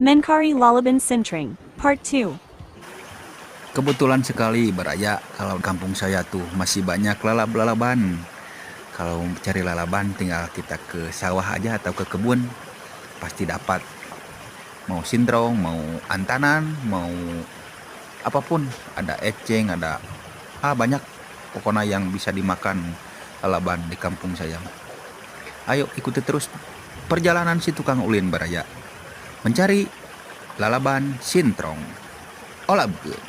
Mencari Lalaban Sintrong, Part 2. Kebetulan sekali, baraya, kalau kampung saya tuh masih banyak lalab-lalaban. Kalau cari lalaban tinggal kita ke sawah aja atau ke kebun, pasti dapat. Mau sintrong, mau antanan, mau apapun, ada eceng, ada banyak pokoknya yang bisa dimakan lalaban di kampung saya. Ayo ikuti terus perjalanan si tukang ulin, baraya, mencari lalaban sintrong. Olabkeun.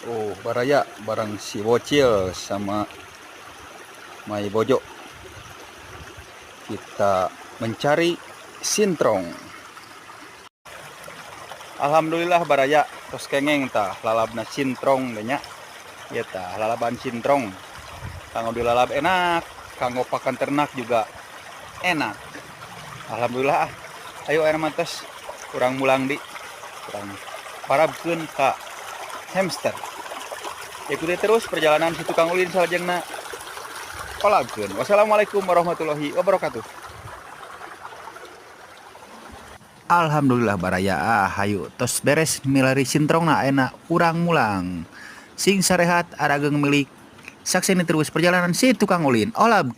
Oh, baraya, bareng si bocil sama Mai Bojo. Kita mencari sintrong. Alhamdulillah, baraya, tos kengeng tah lalabna sintrong nya. Ya tah lalaban sintrong. Kanggo dilalab enak, kanggo pakan ternak juga enak. Alhamdulillah ah. Ayo ayeuna mah tos urang mulang di urang parabkeun ka hamster. Ikuti terus perjalanan si tukang ulin salajengna. Olabkeun. Wassalamualaikum warahmatullahi wabarakatuh. Alhamdulillah, baraya, ah, hayu tos beres milari sintrongna, enak urang mulang. Sing sarehat, arageng milik. Saksikan terus perjalanan si tukang ulin. Olabkeun.